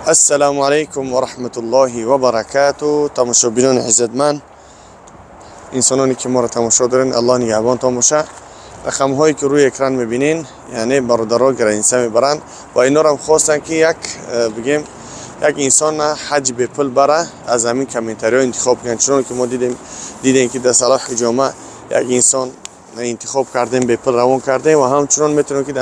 Ассалому алайкум ва раҳматуллоҳи ва баракату. Тамошобинони иззатманд, инсононе ки моро тамошо дорен, Аллоҳ нигаҳбонтон боша. Рақамҳое ки рӯи экран мебинен, яъне бародаро граница мебаранд ва инорам хостанд ки як бигем як инсон ҳаҷ бепул бара, аз ҳамин комментариҳо интихоб кунанд. Чунон ки мо дидем ки дар Салоҳ Ҳиҷома як инсон интихоб кардем, бепул равон кардем ва ҳамчунон метавонем ки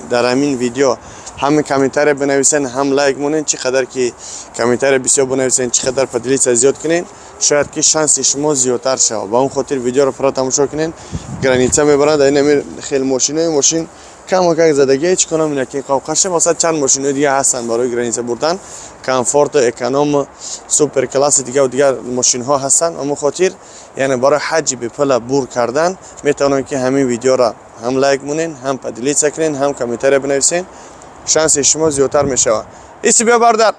дар ҳамин видео ҳам комментария бинависен, ҳам лайк монен. Чӣ қадар ки комментария бисёр бинависен, чӣ қадар поделиться зиёд кунен, шояд ки шанси шумо зиёдтар шавад. Ба он хотир видеоро пурра тамошо кунен. Граница мебаранд дар ин хел мошинои мошин камакак задагӣ ҳеҷ кунам инаки қавқаша масалан чанд мошинои дига ҳастанд барои граница бурдан, комфорт, эконом, супер класси дига дигар мошинҳо ҳастанд. Ҳамон хотир яъне барои ҳаҷи бепула бур кардан метавонанд ки ҳамин видеоро ҳам лайк монен, ҳам поделиться кунен, ҳам комментария бинависен, шанси шумо зиёдтар мешавад. Иси биё бардар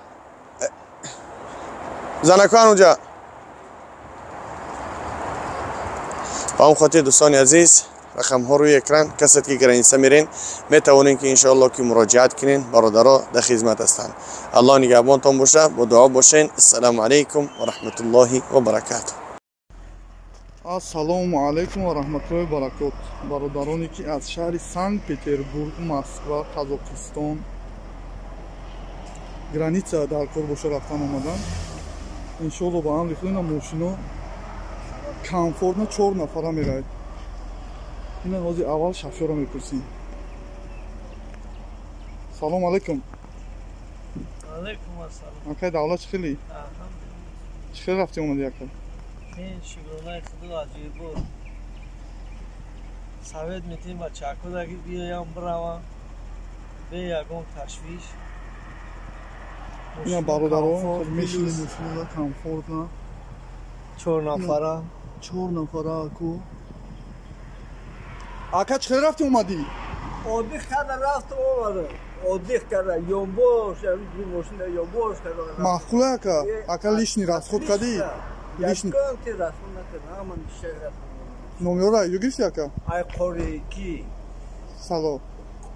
занакан унҷа. Ба он хотир дӯстони азиз, рақамҳо рӯи экран, касе ки граница мерен, метавонем ки иншоалло ки муроҷиат кунен, бародаро дар хизмат ҳастанд. Аллоҳ нигаҳбонтон боша, бо дуо бошен. Ассалому алайкум ва раҳматуллоҳи ва баракату. Ассалому алайкум ва раҳматуллоҳи ва баракот. Бародароне ки аз шаҳри Санкт-Петербург, Москва, Қазоқистон граница дар кор боша рафтан омадан, иншоалло ба амри Худо ина мошино комфортно 4 нафара меравед. Ина ҳозир аввал шофёрро мепурсем. Салом алайкум. Алайкум ассалом. Акай Давлат, чӣ хели? Чӣ хел рафти омади, акай? Шукронаи Худо, аҷибо. Совет метем бачаҳо ки биёям биравам бе ягон ташвиш. Ина бародаро мешинем мошинада комфортно. 4 нафара. 4 нафара аку. Ака, чӣ хел рафти омадӣ? Отдых карда рафтам омадам. Отдых карда, ёнбош, мошина ёнбош карда. Маъқул ака? Ака лишний расход кардӣ? Лишний расход накардам, ҳама ништак рафтам. Номерро ё гирифтӣ, ака? Ай қори ки? Сало.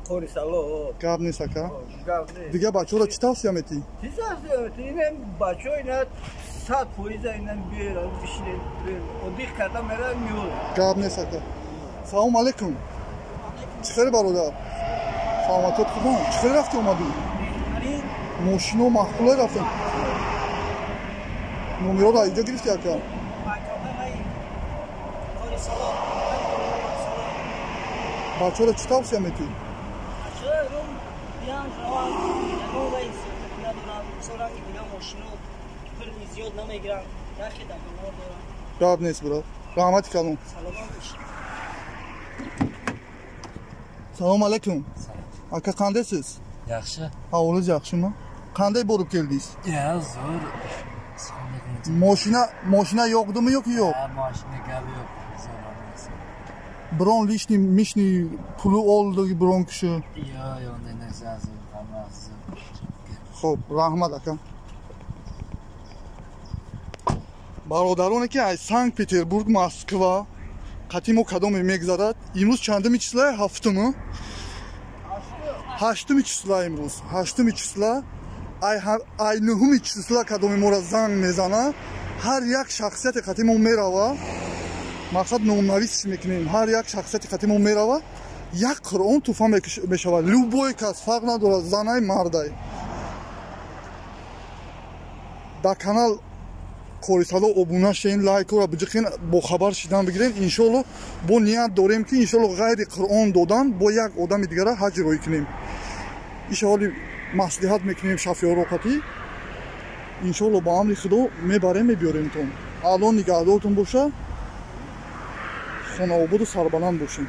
Қори сало. Гап нест, ака? Гап нест. Дигар бачаҳоро чӣ тавсия метиҳӣ? Чӣ тавсия метиҳӣ? Инам бачаҳо ина 100% инам биёранд, бишинед, отдых карда мераванд, меоянд. Гап нест, ака. Салом алейкум. Чӣ хел бародар? Саломатият хубон? Чӣ хел рафти омадӣ? Мошино маъқуле рафтем? Номерро инҷо гирифтӣ, ака? Бачаҳоро чӣ тавсия метиҳӣ? Гап нест, брат. Раҳмати калон. Салом алейкум. Ака, қандайсиз? Yaxshi. Ahvolingiz yaxshimi? Qanday borib keldingiz? Ya, zo'r. Moshina, moshina yoqdimi yoki yo'q? Ha, moshina gap yo'q. Zo'r olmasa. Biron лишний mishniy puli oldi biron kishi? Yo'q, yo'q, unday narsa yo'q, hammasi. Xo'p, rahmat aka. Бародароне ки аз Санкт-Петербург, Москва қатъи мо кадоме мегзарад, имрӯз чандуми числа? Ҳафтуму? Ҳаштуми числа имрӯз. Ҳаштуми числа, ай нуҳуми числа кадоме моро занг мезана, ҳар як шахсияте қатъи мо мерава, мақсад номнавис мекунем, ҳар як шахсияте қатъи мо мерава, як Қуръон туҳфа мешавад. Любой кас, фарқ надорад, занай, мардай. Дар канал Қорисало обуна шен, лайкора биҷиқен, бохабар шидан бигирен. Иншоалло бо ният дорем ки иншоалло ғайри Қуръон додан бо як одами дигара ҳаҷ рӯй кунем. Ишоалли маслиҳат мекунем шафёро қатӣ. Иншоалло ба амри Худо мебарем, мебиёремтон. Алло нигаҳдортон боша, хонаободу сарбаланд бошем.